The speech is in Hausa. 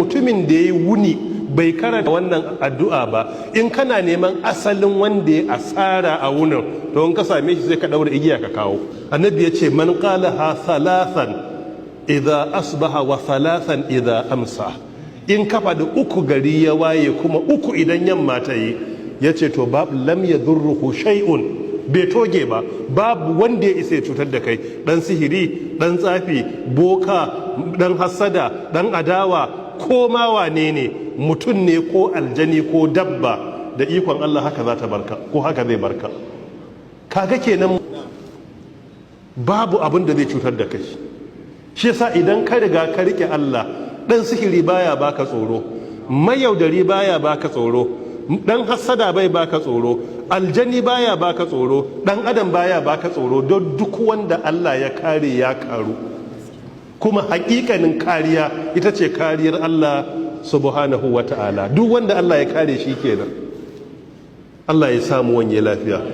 Mutumin da ya wuni bai karanta wannan addu'a ba, in kana neman asalin wanda ya asara a wunin, to in ka same shi sai ka daura igiya ka kawo. Annabi ya ce: من قالها ثلاثا إذا أصبح وثلاثا إذا أمسى. In ka faɗi uku gari ya waye, kuma uku idan yamma ta yi, ya ce to babu لم يضره شيء, bai toge ba, babu wanda ya isa ya cutar da kai, dan sihiri, dan tsafi, boka, dan hassada, dan adawa, ko ma wane ne, mutum ne ko aljani ko dabba, da ikon Allah haka za ta barka ko haka zai barka. Kaga kenan babu abin da zai cutar da kai. Shi yasa idan ka riga ka rike Allah, dan sihiri baya baka tsoro, mayaudari baya baka tsoro, dan hassada bai baka tsoro, aljani baya baka tsoro, dan adam baya baka tsoro, don duk wanda Allah ya kare ya karu. Kuma hakikanin kariya ita ce kariyar Allah سبحانه وتعالى. Duk wanda Allah ya kare shi kenan. Allah ya samu wanye lafiya.